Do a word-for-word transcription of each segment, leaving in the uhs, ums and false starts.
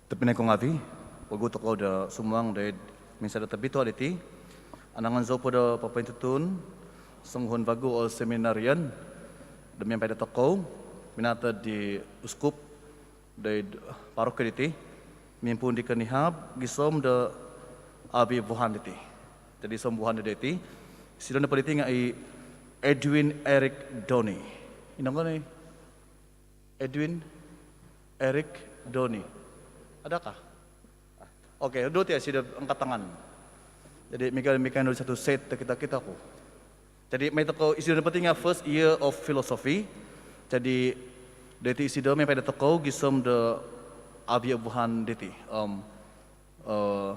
Tobpinai ku ngavi', vagu tokou do sumuang doid Misa do Tobitua diti, anangan zou po do popointutun songuhun vagu o seminarian do miampai dotokou, minatod di uskup doid paroki diti, mimpuun di konihab gisom do avi' vuhan diti. Jadi, gisom vuhan diti, isido nopo diti nga' i Edwin Eric Downey. Inonggo ni Edwin Eric Downey. Adakah? Okey, duo ti isido angkat tangan. Jadi, miagal, miagal do satu set do kito-kito ku. Jadi, mai tokou, isido nopo diti nga' first year of philosophy. Jadi, doiti isido miampai dotokou gisom do avi' vuhan diti. Om, eh,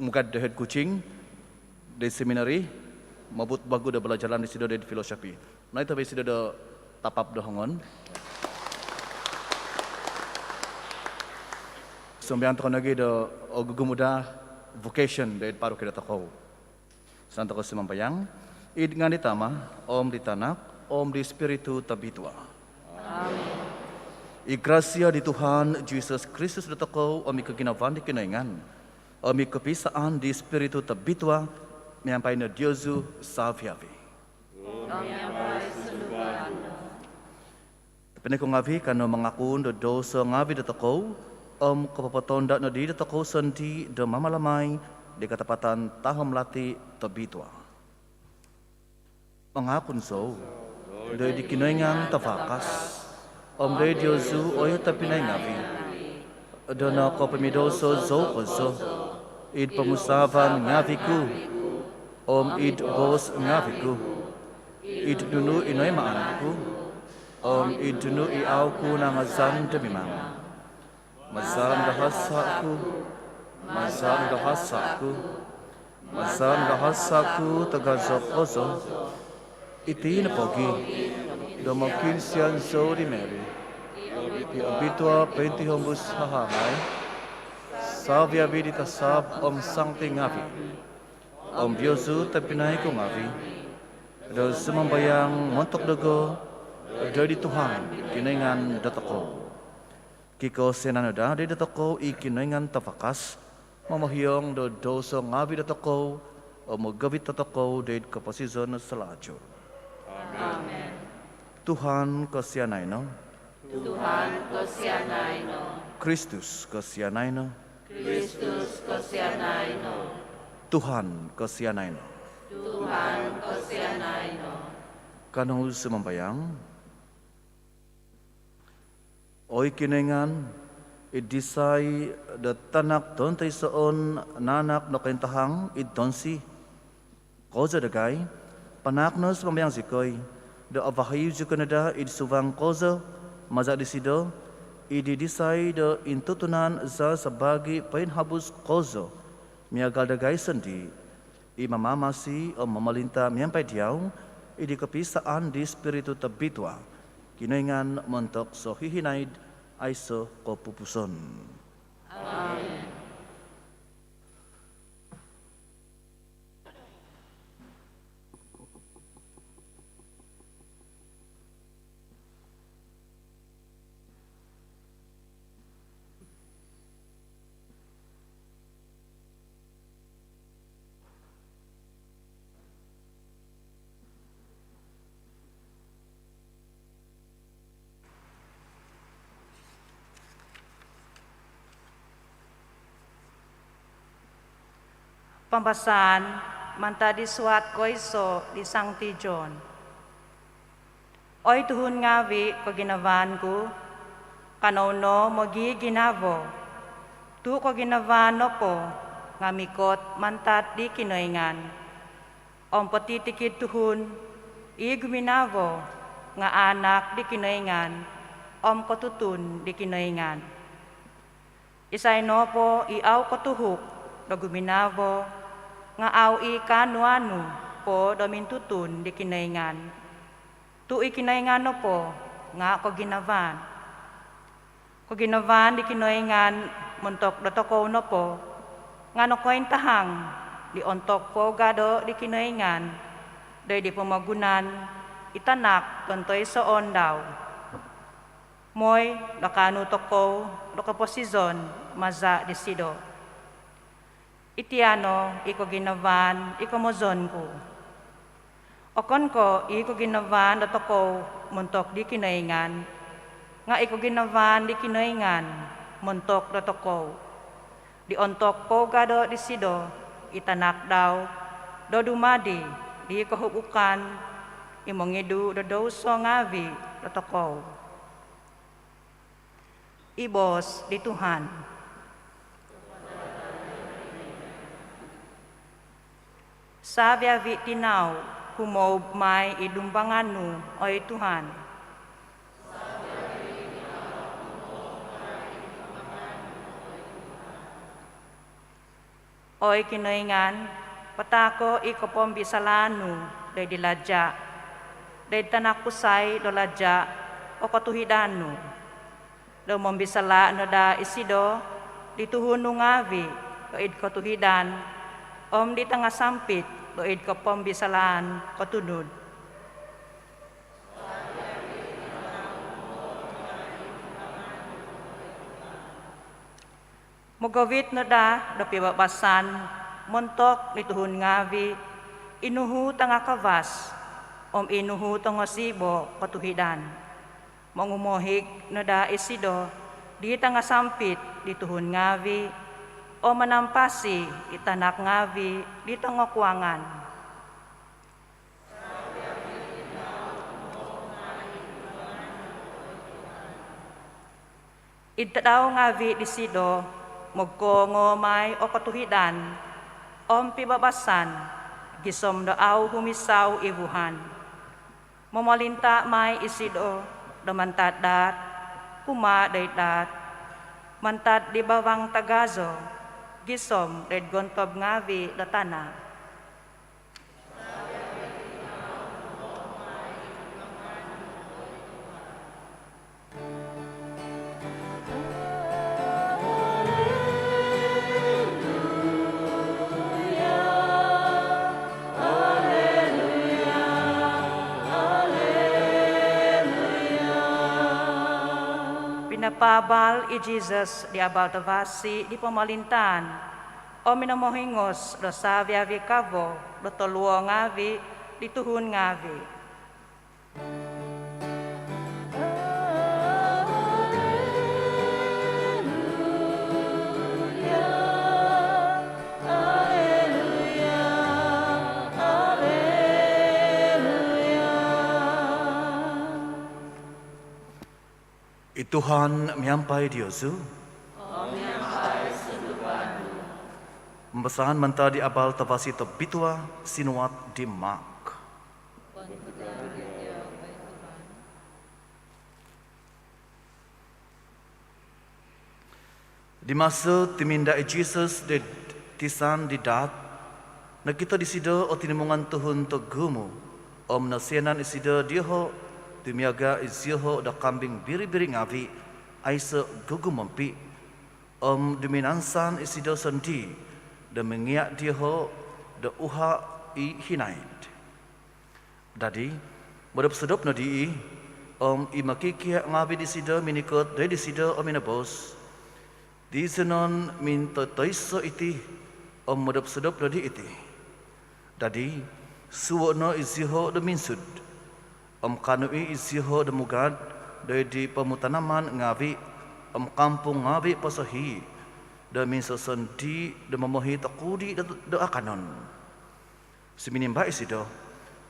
mugad do hiid Kuching, di seminari, mobut vagu do balajalan disido di filosofi. Nai tabi isido do tapap do hongon. Sumambayang tokou nogi do ogumu' daa vocation doid paroki dotokou. Insan tokou sumambayang. Id ngaan di Tama, om di Tanak, om di Spiritu Tobitua. Amen. I grasia di Tuhan Jisus Kristus dotokou, om i koginavaan di Kinoingan, om i kopisaan di Spiritu Tobitua, miampai no diozu savi-avi. Om miampai sunduvan nu. Tobpinai ku ngavi', kanou mangakun do douso ngavi' dotokou, om kopopotonda' nodi dotokou sondii' do mamalamai di katapatan tahom lati tobitua. Mangakun zou doid di Kinoingan Tavakas, om doid diozu oi tobpinai ngavi', do nokopomidouso zou kozo, id pomusaavan ngavi' ku, om id boos ngavi' ku, id nunu i noimaan ku, om id nunu i au' ku nangazan do mimang. Mazan do hasa' ku, mazan do hasa' ku, mazan do hasa' ku tagazo kozo. Iti no pogi' do mokiinsian zou di Mary i obitua pointihombus hahangai, savi-avi di tasab om sangti ngavi', om diozu tobpinai ku ngavi', do sumambayang montok dogo doid di Tuhan Kinoingan dotokou. Kikosianan no daa doid dotokou i Kinoingan Tavakas, momohiong do douso ngavi' dotokou, om mogovit dotokou doid koposizon salajur. Amen. Tuhan kosianai no. Tuhan kosianai no. Kristus kosianai no. Kristus kosianai no. Tuhan kosianai no. Tuhan kosianai no. Kanou sumambayang. Oi Kinoingan, id disai do Tanak tontoisoon naanak nokointahang id tonsi kozo dagai, panaak no, sumambayang zikoi, do avahiu zikoi no daa id suvang kozo maza' disido, id disai do intutunan za sabaagi poinhabus kozo miagal dagai sondii', i mamamasi om momolinta' miampai diau, id kopisaan di Spiritu Tobitua, Kinoingan montok sohihinaid aiso' kopupuson. Amen. Pambasaan mantad di suat koiso' di Sangti John. Oi tuhun ngaavi' koginavaan ku, kanou no mogiginavo, tu' koginavaan nopo nga' mikot mantad di Kinoingan. Om potitikid tuhun i guminavo nga' aanak di Kinoingan om kotutun di Kinoingan. Isai nopo i au kotuhuk do guminavo nga' au i' kaanu-anu po do mintutun di Kinoingan, tu' i Kinoingan nopo nga' koginavaan. Koginavaan di Kinoingan montok dotokou nopo nga' nokointahang di ontok pougado' di Kinoingan doid di pomogunan i Tanak tontoisoon dau. Moi do kaanu tokou do koposizon maza' disido. Iti no i koginavaan i komozon ku. Okon ko' i koginavaan dotokou montok di Kinoingan, nga' i koginavaan di Kinoingan montok dotokou. Di ontok pougado' disido i tanak dau do dumadi di kohubukan i mongidu do douso ngaavi' dotokou. I boos di Tuhan. Savi-avi' tinau humoub mai id dumbangan nu, oi Tuhan. Oi Kinoingan, pataako' i kopombisalaan nu doid di laja', doid tanak kusai do laja' o kotuhidan nu. Do mombisala' no daa isido di tuhun nu ngaavi' doid kotuhidan, om di tangasampit doid kopombisalaan kotunud. Mogovit no daa do pibabasan montok di tuhun ngaavi' i nuhu tangakavas om i nuhu tongosibo' kotuhidan. Mongumohig no daa isido di tangasampit di tuhun ngaavi' om manampasi i tanak ngaavi' di tongokuangan. Id tadau ngaavi' disido mogkoongou mai o kotuhidan om pibabasan gisom do au humisau i vuhan. Momolinta' mai isido do mantad daat kumaa doid daat, mantad di bavang tagazo gisom doid gontob ngaavi' do tana'. Pinapaabal i Jisus di abal tavasi di pomolintaan om minomohingos do savi-avi' kavo do toluo ngaavi' di tuhun ngaavi'. I Tuhan miampai diozu. Om miampai sunduan nu. Pambasaan mantad di abal tavasi tobitua sinuat di Mark. Di maso tuminda' i Jisus doid tisan di daat, nokito disido o tinimungan tuhun togumu om nosianan isido dioho' tu miaga' izioho' do kambing biri-biri ngaavi' aiso' gugumompi', om duminansan isido sondii' do mingia' dioho' do uha' i hinaid. Dadi, modop-sodop nodi i', om i mokikia' ngaavi' disido minikot doid disido om minoboos, "Tizonon mintotoiso' iti, om modop-sodop nodi iti." Dadi, suhuo' no izioho' do minsud, om kaanu i' izioho' do mugad doid di pomutanaman ngaavi' om kampung ngaavi' posohii' do minsosondii' do momohi tokudi' do, do akanon. Suminimba' isido,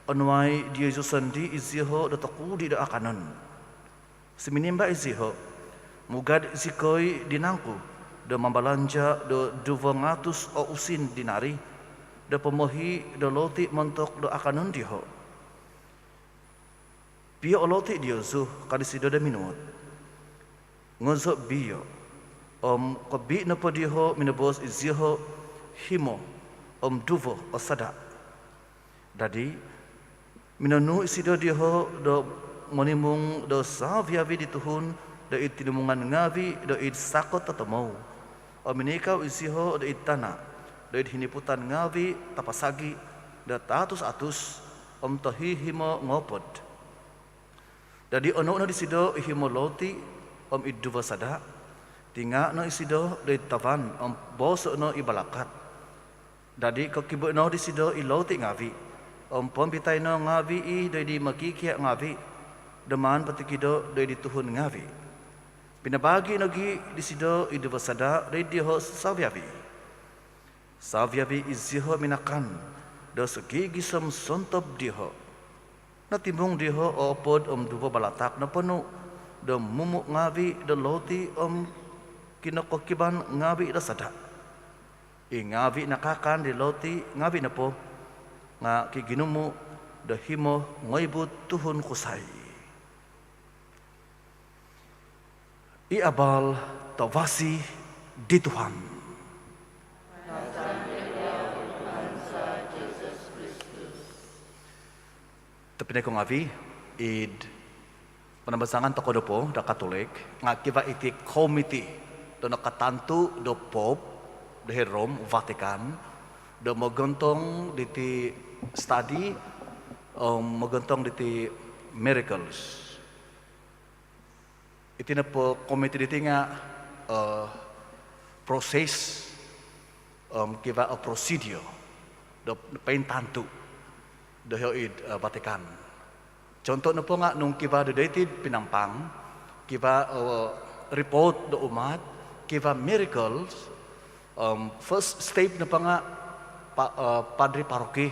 "Onuai diozu sondii' izioho' do tokudi' do akanon." Suminimba' izioho', "Mugad zikoi di nangku do mambalanja' do duvo ngatus o usin dinari do pomohi' do loti' montok do akanon dioho'?" "Pio o loti' diozu?" ka disido do minuot. "Ngozo' bio." Om kobi' nopo dioho' minoboos izioho', "Himo om duvo o sada'." Dadi, minonuu' isido dioho' do monimung do savi-avi' di tuhun doid tinimungan ngaavi' doid sakot totomou. Om minikau izioho' doid tana', doid hiniputan ngaavi' tapasagi' do taatus-atus om tohihimo ngoopod. Dadi onou no disido i himo loti' om id duvo sada', tinga' no isido doid tavan om booso' no i balakat. Dadi' kokibo' no disido i louti' ngaavi' om poombitai no ngaavi' i' doid di mokikia' ngaavi' do maan potikido' doid di tuhun ngaavi'. Pinabaagi' nogi' disido i duvo sada' doid dioho' savi-avi'. Savi-avi' izioho' minakan do sogigisom sontob dioho'. Notimung dioho' o opod om duvo balatak noponu' do mumu' ngaavi' do louti' om kinokokiban ngaavi' do sada'. I ngaavi' nakaakan di louti' ngaavi' nopo nga' kiginumu' do himo ngoibu tuhun kusai. I abal tavasi di Tuhan. Tobpinai ku ngaavi', id panambazangan tokou nopo do Katolik nga' kivaa iti komiti do nakatantu' do Pope do hiri Rome, Vatican, do mogontong diti study om mogontong diti miracles. Iti nopo komiti diti nga' proses om kivaa o procedure do pointantu' do hio id Vatican. Contoh nopo nga' nung kivaa do doiti id Penampang, kivaa o report do umat, kivaa miracles, first step nopo nga' padri paroki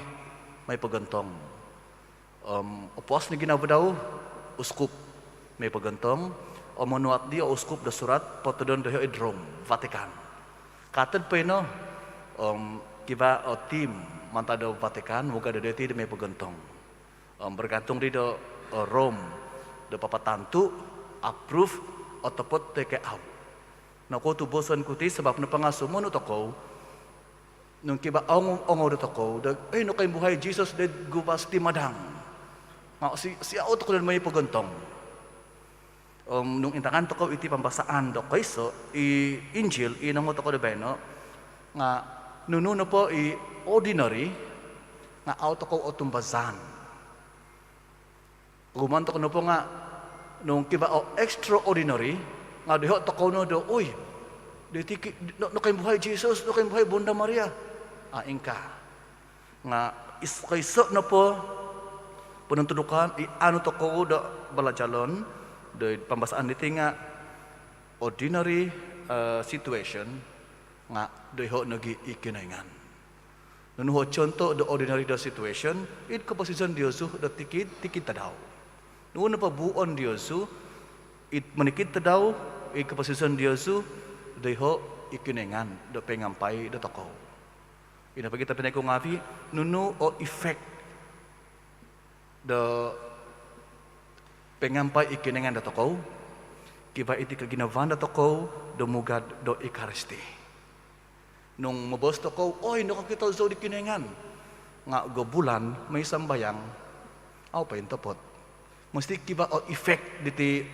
moi pogontong. Om opuas no ginavo dau, uskup moi pogontong. Om monuat di o uskup do surat potodon do hio id Rome, Vatican. Katod po ino om kivaa o tim mantad do Vatican, mugad do doiti do moi pogontong. Om bergantung di do Rome do papatantu', approve, otopot toi ko' au'. Nokuo tu' boson ku ti sabap nopo nga' sumonu tokou nung kivaa ongou-ongou dotokou do, "Oi, nokoimbuhai i Jesus doid guvas di madang." Nga' si, siau tokou do moi pogontong. Om nung intangan tokou iti pambasaan do koiso, i Injil i nongou tokou do baino nga' nunu nopo i ordinary nga' au tokou otumbazaan. Gumantok nopo nga' nung kivaa o extraordinary nga' doiho' tokou no do, "Ui, doiti ki, no, nokoimbuhai i Jesus, nokoimbuhai i Bunda Maria." A, ingkaa. Nga' is-, koiso nopo ponontudukan i aanu tokou do balajalon do id pambasaan diti nga' ordinary situation nga' doiho' nogi i Kinoingan. Nunu o contoh do ordinary do situation id koposizon diozu do tikid-tikid tadau? Nunu nopo buuon diozu id monikid tadau id koposizon diozu doiho' i Kinoingan do poingampai dotokou? Ino pogi tobpinai ku ngaavi', nunu o effect do poingampai i Kinoingan dotokou? Kivaa iti koginavaan dotokou do mugad do Ekaristi. Nung moboos tokou, "Oi, nokokito zou di Kinoingan," nga' gobulan moi sambayang, au pointopot. Mesti kivaa o effect diti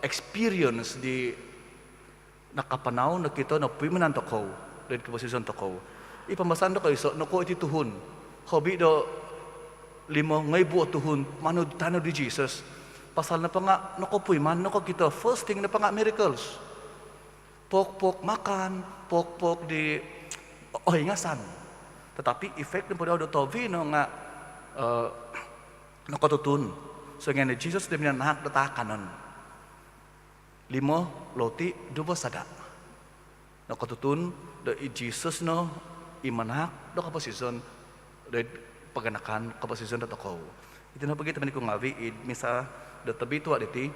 experience di nakapanau, nokito, nopuimanan tokou doid koposizon tokou. I pambasaan do koiso, nokuo iti tuhun, hobi do limo ngoibu o tuhun manud-tanud di Jesus? Pasal nopo nga' nokopuiman, nokokito, first thing nopo nga' miracles. Pok-pok makan, pok-pok di oingasan. Tetapi effect nopo dau do tovi no nga' nokotutun songian i Jesus do minanahak do taakanon. Limo loti, duvo sada'. Nokotutun do i Jesus no i manahak do koposizon doid paganakan koposizon dotokou. Iti no pogi tobpinai ku ngaavi', id misa do tobitua diti,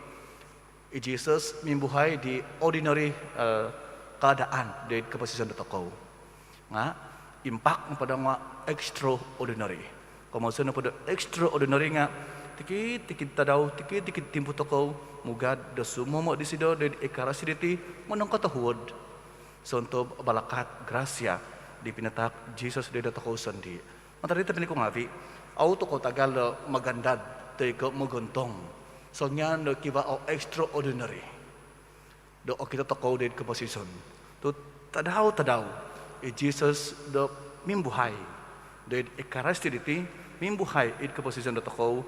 i Jesus mimbuhai di ordinary keadaan doid koposizon dotokou. Nga' impact nopo dau nga' extraordinary. Komozon nopo do extraordinary nga' tikid-tikid tadau, tikid-tikid timpu tokou mugad do sumomo disido doid Ekaristi diti monongkotohuod sontob balakat, grasia di pinatahak Jesus doid dotokou sondii. Mantad dii tobpinai ku ngaavi', au tokou tagal do magandad toi ko' mogontong songian do kivaa o extraordinary do okito tokou doid koposizon. Tu' tadau-tadau i Jesus do mimbuhai doid Ekaristi diti, mimbuhai id koposizon dotokou,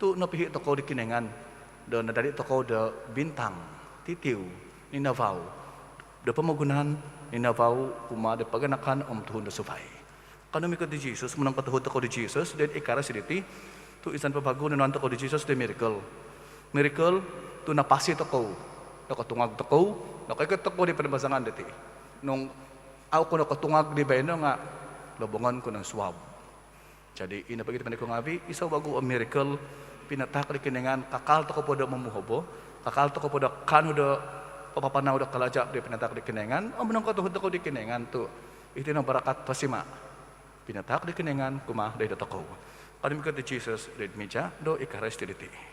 tu' nopihi' tokou di Kinoingan do nadadi tokou do bintang Itiu, ninavau do pomogunan, ninavau kumaa do paganakan om tuhun do suvai. Kanou mikot di Jesus, monongkotohuod tokou di Jesus doid Ikaris diti, tu insan po vagu nonuan tokou di Jesus do miracle. Miracle tu napasi tokou, nokotungag tokou, nokoikot tokou di panambazangan diti. Nung au kou nokotungag di baino nga lobongon kou no suab. Jadi ino pogi tobpinai ku ngaavi, iso vagu o miracle pinatahak di Kinoingan, kakal tokou po do momuhobo, kakal tokou po do kaanu do papapanau do kalaja di pinatahak di Kinoingan om monongkotohuod tokou di Kinoingan tu iti no barakat tosima pinatahak di Kinoingan kumaa doid dotokou. Kanou mikot di Jesus doid mija do Ikaris diti.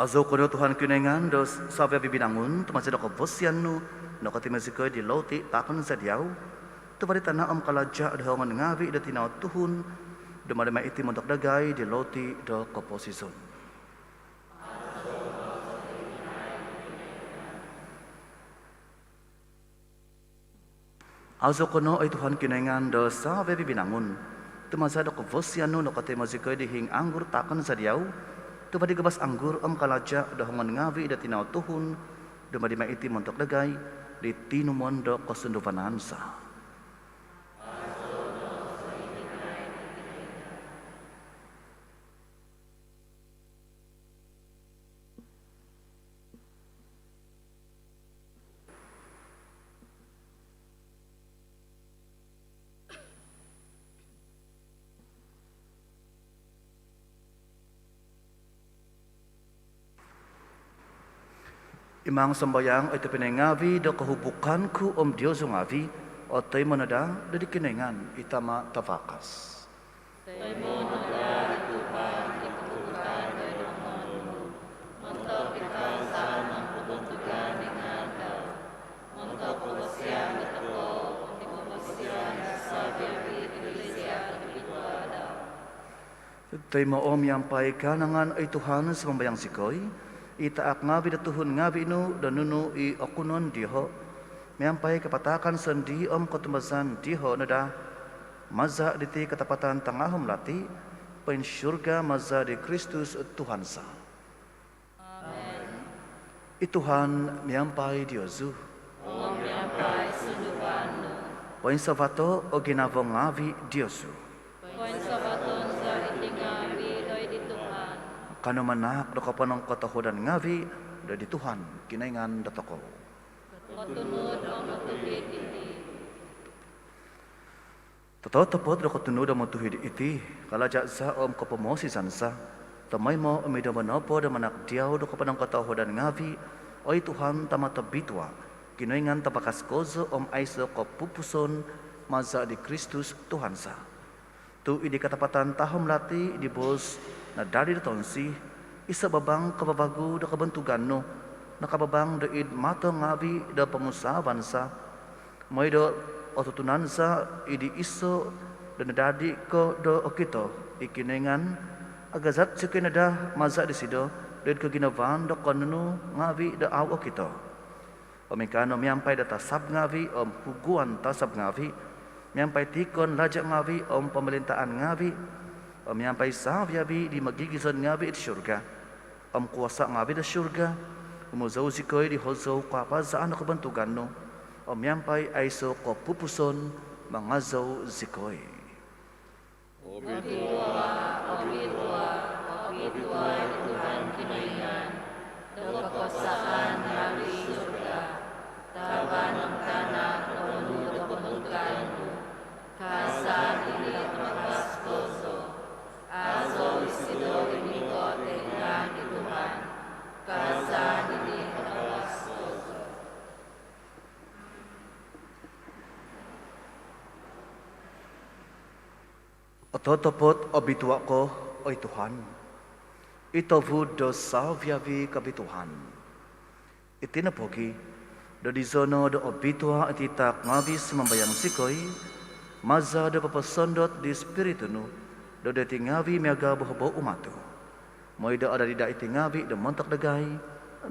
Azou ko no Tuhan Kinoingan do savi-avi binangun, tu maza do kavasian nu nokotimo zikoi di loti taakon za diau, tuva' di tana' om kalaja' do hongon ngaavi' do tinau tuhun, dumadi mai iti montok dagai di loti do koposizon. Azou ko no oi Tuhan Kinoingan do savi-avi binangun, tu maza do kavasian nu nokotimo zikoi di hiing anggur taakon za diau, tuva' di gabas anggur om kalaja' do hongon ngaavi' do tinau tuhun, dumadi mai iti montok dagai di tinumon do kosunduvanan za. Imang sambayang oi tobpinai ngaavi' do kohubukan ku om diozu ngaavi' otoimo no daa do di Kinoingan i Tama' Tavakas. Toimoon no daa di Tuhan i kohubukan doid hongon nu, montok di kaansan om kobontugan di ngaan dau, montok kavasian dotokou om di kavasian di savi-avi Iglisia tobitua dau. Toimoo' miampai kaanangan oi Tuhan, sumambayang zikoi, i taak ngaavi' do tuhun ngaavi' nu do nunu i okunon dioho', miampai kapataakan sondii' om kotumbazaan dioho' no daa, maza' diti katapatan tangahom lati', poinsurga maza' di Kristus Tuhan za. Amen. I Tuhan miampai diozu. Om miampai sunduvan nu. Poinsavato' o ginavo ngaavi' diozu. Poinsavaton za iti ngaavi' doid di Tuhan. Kanou manaak do koponongkotohuadan ngaavi' doid di Tuhan Kinoingan dotokou. Kotunud om otuhid iti. Tototopot do kotunud om otuhid iti, kalaja' za om kopomoosizan za, tomoimo om id nombo nopo do manaak diau do koponongkotohuadan ngaavi', oi Tuhan, Tama' tobitua', Kinoingan tavakas kozo om aiso' kopupuson, maza' di Kristus Tuhan za. Tu' id di katapatan tahom lati' di boos nadadi do tonsi, iso' babang kavavagu do kobontugan nu nakababang do id mato ngaavi' do pomusaavan za, moi do otutunan za id di iso' do nadadi ko' do okito, i Kinoingan, agazat zikoi no daa maza' disido do id koginavaan do konunu ngaavi' do au okito. Om ingkaa no miampai do tasab ngaavi' om huguan tasab ngaavi', miampai tiikon laja' ngaavi' om pomolintaan ngaavi', om miampai savi-avi di mogigizon ngavi id surga om kuasa ngavi do surga, humozou zikoi di hozou kapazaan do kobontugan nu, om miampai aiso kopupuson mangazou zikoi. Obitua, obitua, obitua i Tuhan Kinoingan do kokuasaan ngavi. Surga, tavan om tana noponu do kobontugan nu. Kaazaan diti tavakas kozo. Azou isido i mikot id ngaan di Tuhan. Kaazaan diti tavakas kozo. Ototopot obitua ko, oi Tuhan, i tovud do savi-avi kobituaan. Iti no pogi, do dizo no do obitua iti taak ngavi, sumambayang zikoi, maza do poposondot di Spiritu nu do diti ngavi miaga bohobou umatu, moi do adadi daa iti ngavi do montok dagai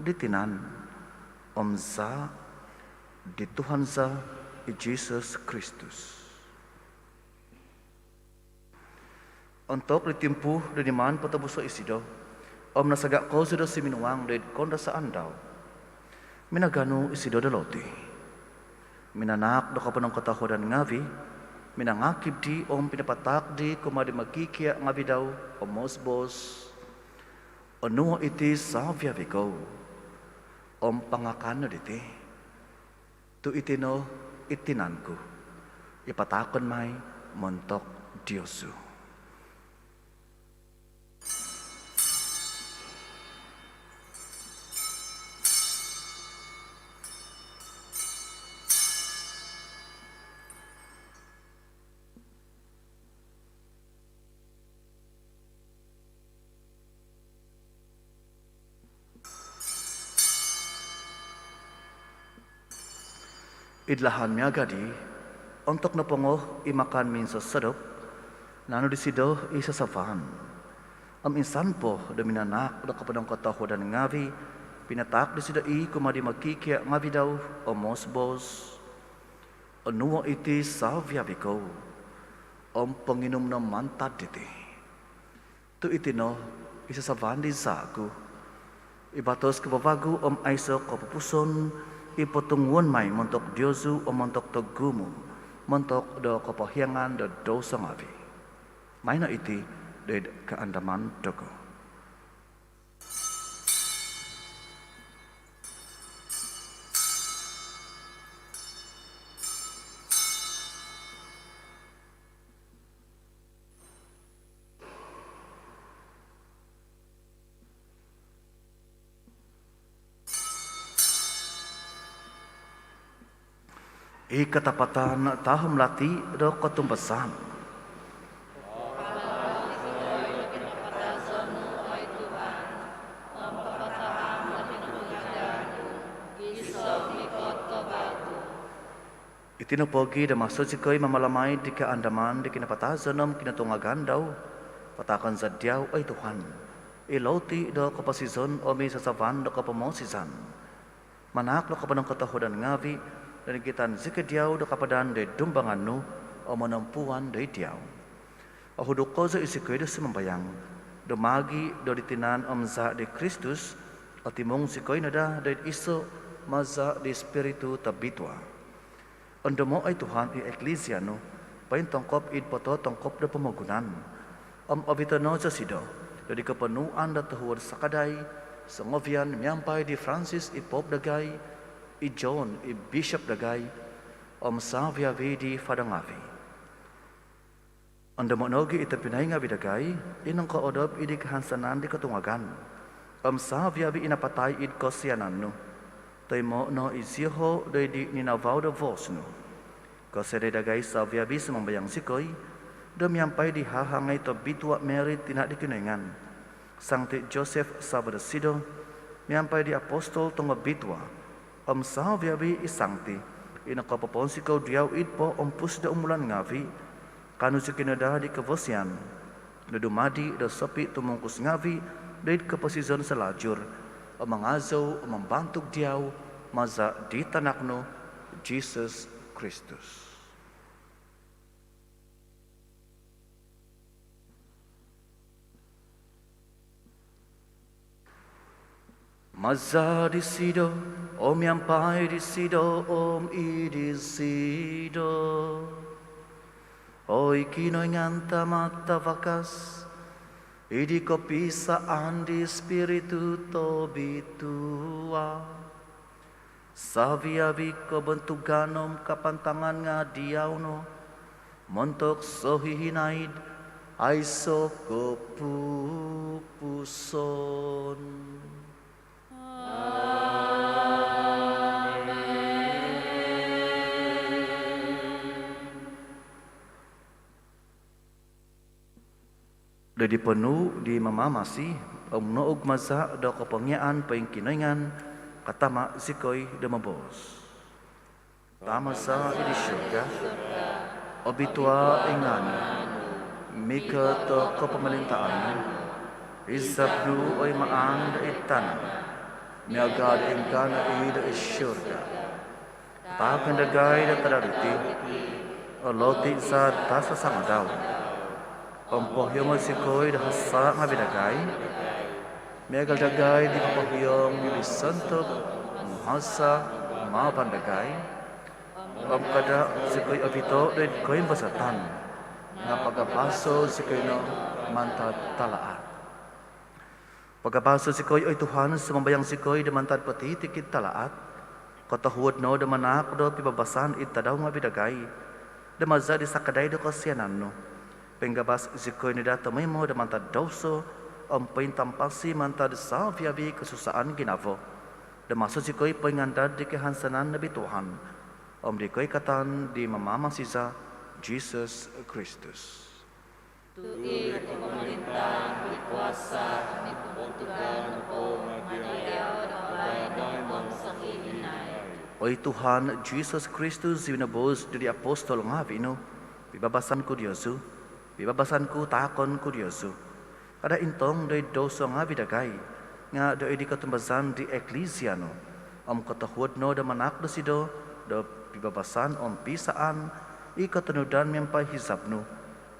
di tinan om zaa di Tuhan za, i Jisus Kristus. Ontok di timpu do niman potobuso isido om nasaga kozo do suminuang doid koundasaan dau, minaganu isido do loti, minanaak do koponongkotohuadan ngavi, minangakib di om pinapataak di kumaa di mokikia ngavi dau om moos-boos: Onuo iti savi-avi kou om pangakan no diti, tu iti no i tinan ku, i pataakon mai montok diozu. Id lahan miaga di, ontok nopongo i makan minsosodop, naanu disido i sasavan om insan po do minanaak do koponongkotohuadan ngavi, pinataak disido i kumaa di mokikia ngavi dau om moos-boos: Onuo iti savi-avi kou om ponginum no mantad diti, tu iti no i sasavan di zaa ku, i batos kavavagu om aiso kopupuson, i potunguon mai montok diozu om montok togumu, montok do kopohiangan do douso ngavi. Maino iti doid kaandaman dogo. I katapatan tahum lati do kotumbazaan. Iti nopogi do maso zikoi mamalamai di kaandaman di kinapatazon om kinotungagan dau, pataakon za diau, oi Tuhan, i loti do koposizon om i sasavan do kopomosizan. Manaak do koponongkotohuadan ngavi do nigitan zikoi diau do kapadan doid dumbangan nu om monompuan doid diau. Ohuduk kozo zikoi do sumambayang do maagi do di tinan om zaa di Kristus, otimung zikoi no daa doid iso maza di Spiritu Tobitua. Ondomo, oi Tuhan, i Eklisia nu pointongkop id pototongkop do pomogunan om ovito no zosido do di koponuan do tohuod sakadai songovian miampai di Francis i Pope dagai, i John i Bishop dagai, om savi-avi di fada ngavi. Ondomo nogi i tobpinai ngavi dagai i nongkoodop id di kahansanan di kotungagan om savi-avi i napatai id kosianan nu. Toimoo no izioho doid di ninavau do vos nu. Kosianai dagai savi-avi, sumambayang zikoi, do miampai di hahangai tobitua Mary tina di Kinoingan, Sangti Joseph savo dosido, miampai di apostol tongobitua om savi-avi i sangti i nokopoponsikou diau id poompus do umulan ngavi, kaanu zikoi no daa di kavasian do dumadi do sopitumungkus ngavi doid koposizon salajur om mangazou om mambantug diau maza di Tanak nu, Jisus Kristus. Maza' disido, om miampai disido, om id disido, oi Kinoingan Tama' Tavakas, id kopisaan di Spiritu Tobitua, savi-avi kobontugan om kapantangan nga' diau no, montok sohihinaid aiso' kopupuson. Amen. Do di ponuu' di Mamamasi om noug maza' do kopongiaan poingkinoingan, katama' zikoi do moboos. Tama za id surga, obitua i ngaan nu, mikot o kopomolintaan nu, izab nu oi maan do id tana' miaga' do ingkaa no i do id surga. Taak no dagai do tadau diti o loti za tasasangadau. Om pohiongo' zikoi do hasa' ngavi' dagai, miaga' dagai di popohiong di sontob hasa' mavan dagai. Om kada' zikoi ovito' do id koimbazatan, nga' pagabaso' zikoi no mantad talaat. Pagabaso' zikoi oi Tuhan, sumambayang zikoi, do mantad potitikid talaat. Kotohuod no do manaak do pibabasan id tadau ngavi' dagai, do maza' di sakadai do kosianan nu, poingabas zikoi no daa tomoimo do mantad douso om pointampasi mantad savi-avi' kosusaan ginavo, do maso zikoi poingandad di kohansanan nobi Tuhan om di koikatan di Mamamasi za Jisus Kristus. Tu' i kopomolintaan, i kuasa om i kobontugan nopo nga' diau do abaino om sohihinaid. Oi Tuhan Jisus Kristus, i minoboos do di apostol ngavi' nu, pibabasan ku diozu, pibabasan ku taakon ku diozu. Kada' intong do id douso ngavi' dagai, nga' do id di kotumbazaan di eklisia nu, om kotohuod no do manaak dosido do pibabasan om piisaan i kotonudan miampai hizab nu,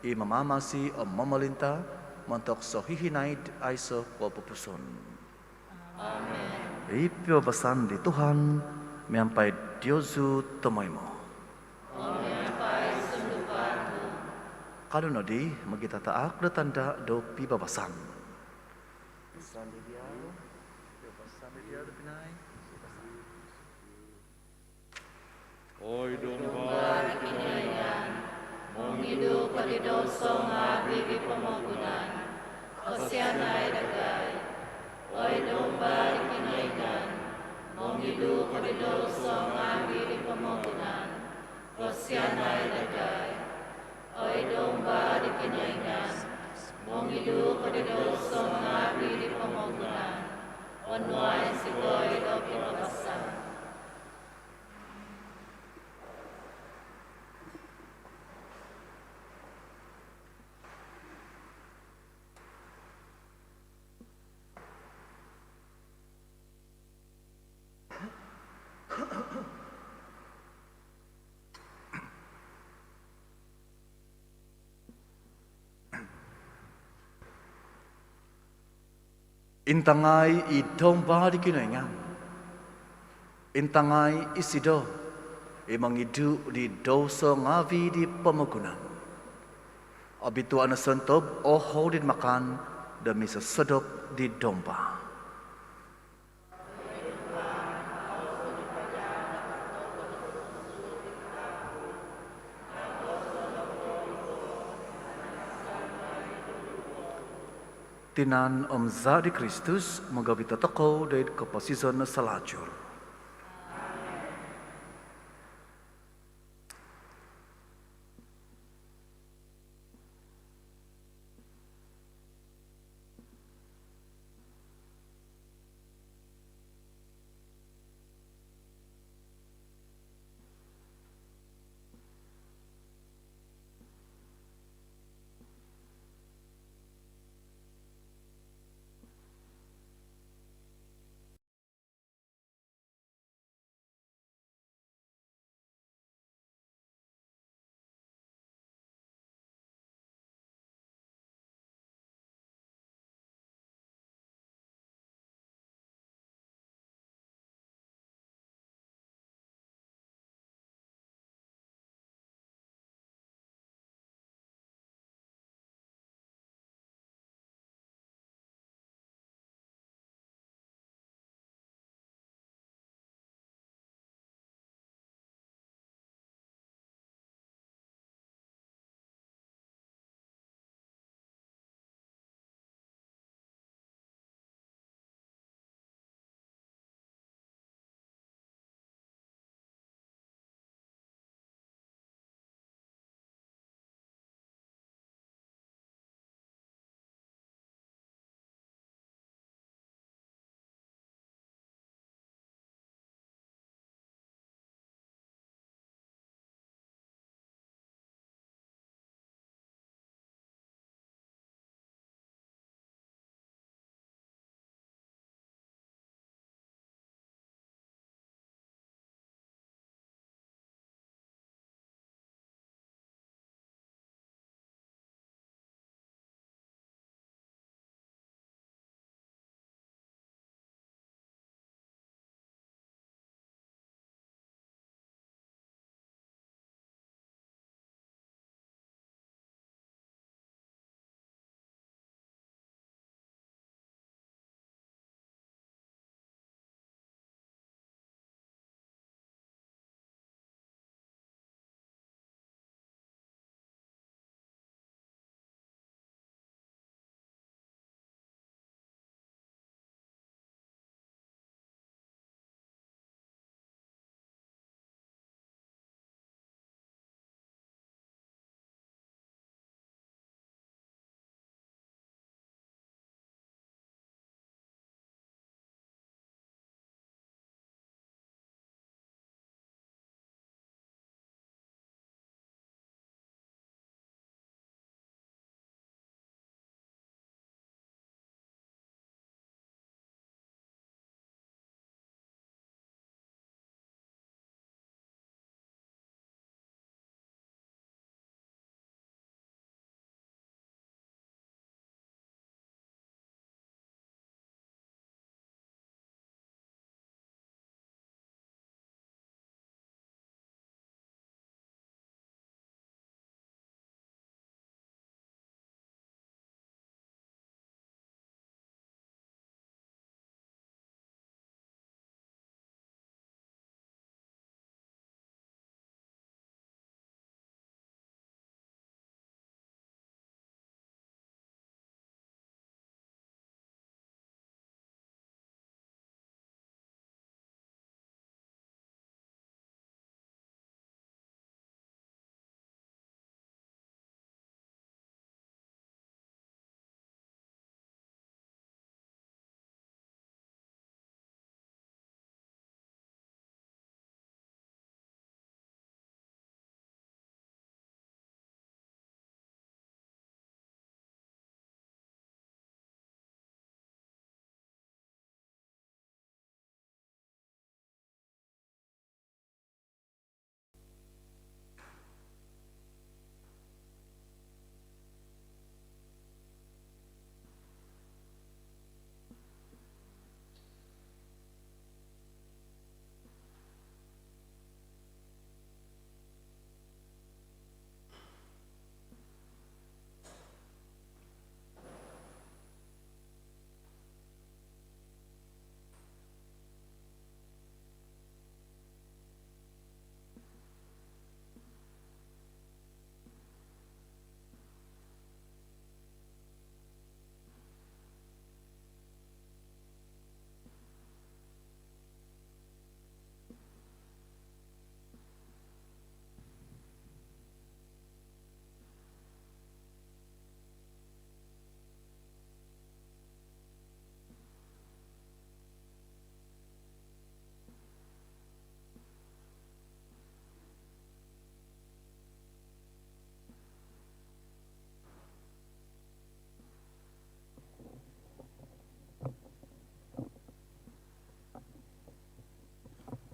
i mamamasi om momolinta' montok sohihinaid aiso' kopupuson. Amen. I pibabasan di Tuhan miampai diozu tomoimo. Om miampai sunduvan nu. Kanou nodi mogitataak do tanda' do pibabasan. Oi Domba di Kinoingan, mongidu' ko di douso ngavi' di pomogunan, kosianai dagai. Oi Domba di Kinoingan, mongidu' ko di douso ngavi' di pomogunan, kosianai dagai. Oi Domba di Kinoingan, mongidu' ko di douso ngavi' di pomogunan, onuai zikoi do pibabasan. Intangai i Domba di Kinoingan. Intangai isido i mongidu' di douso ngavi' di pomogunan. Obitua' no sontob o houd id makan do misosodop di Domba. Tinan om Zaa' di Kristus mogovit tokou do id koposizon salajur.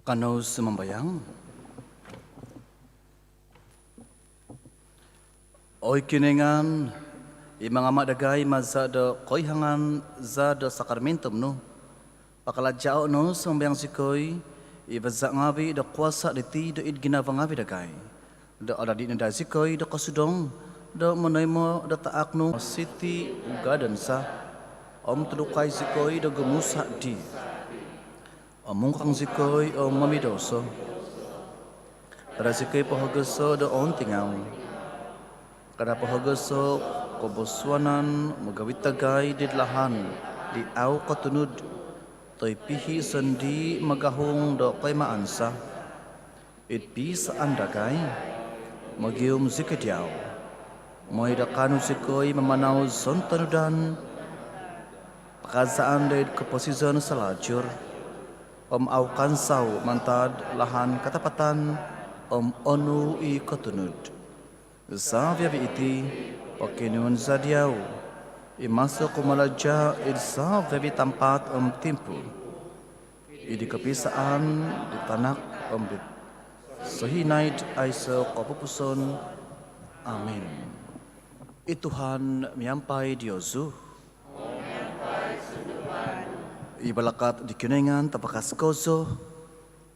Kanou sumambayang. Oi Kinoingan, i mangama' dagai maza' do koihangan za do sakramentum nu, pakalajao' no sumambayang zikoi, i baza' ngavi' do kuasa' diti do id ginavo ngavi' dagai, do adadi' no daa zikoi do kosudong do monoimo' do taak nu siti ugadon za, om tudukai zikoi do gumusa' di om mungkang zikoi om momidouso. Kada' zikoi pohogoso' do ountingau. Kada' pohogoso' kobosuanan mogowit dagai did lahan di au kotunud, toi pihi' sondii' magahung do koimaan za. Id piisaan dagai, mogium zikoi diau, moi do kaanu zikoi mamanau sontonudan pakazaan do id koposizon salajur, om au kansau mantad lahan katapatan om onu i kotunud. Savi-avi' iti pokionuon za diau i maso kumalaja' id savi-avi' tampat om timpu, id kopiisaan di Tanak om di sohinaid aiso' kopupuson. Amin. I Tuhan miampai diozu. I balakat di Kinoingan tabakas kozo,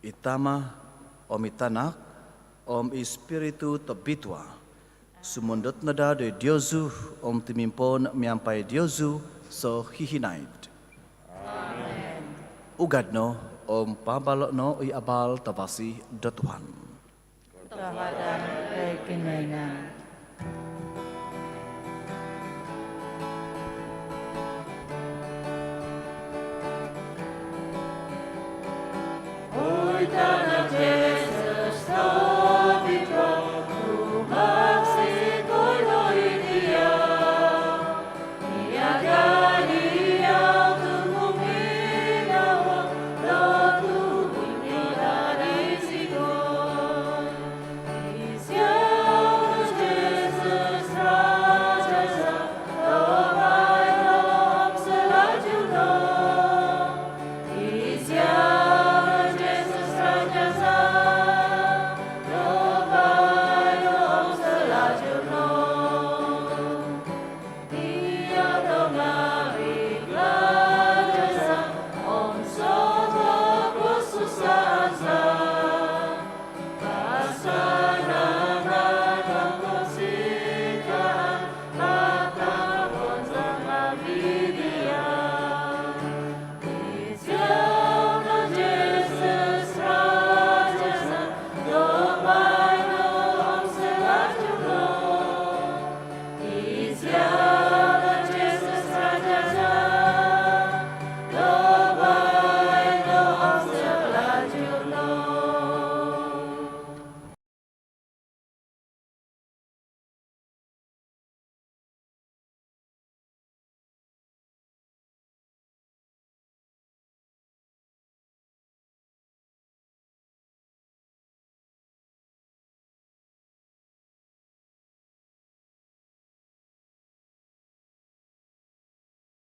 i Tama', om i Tanak, om i Spiritu Tobitua, sumondot no daa do id diozu om tumimpoon miampai diozu sohihinaid. Amin. Ugad no om paabalo' no i abal tavasi do Tuhan. Tuhadang oi Kinoingan.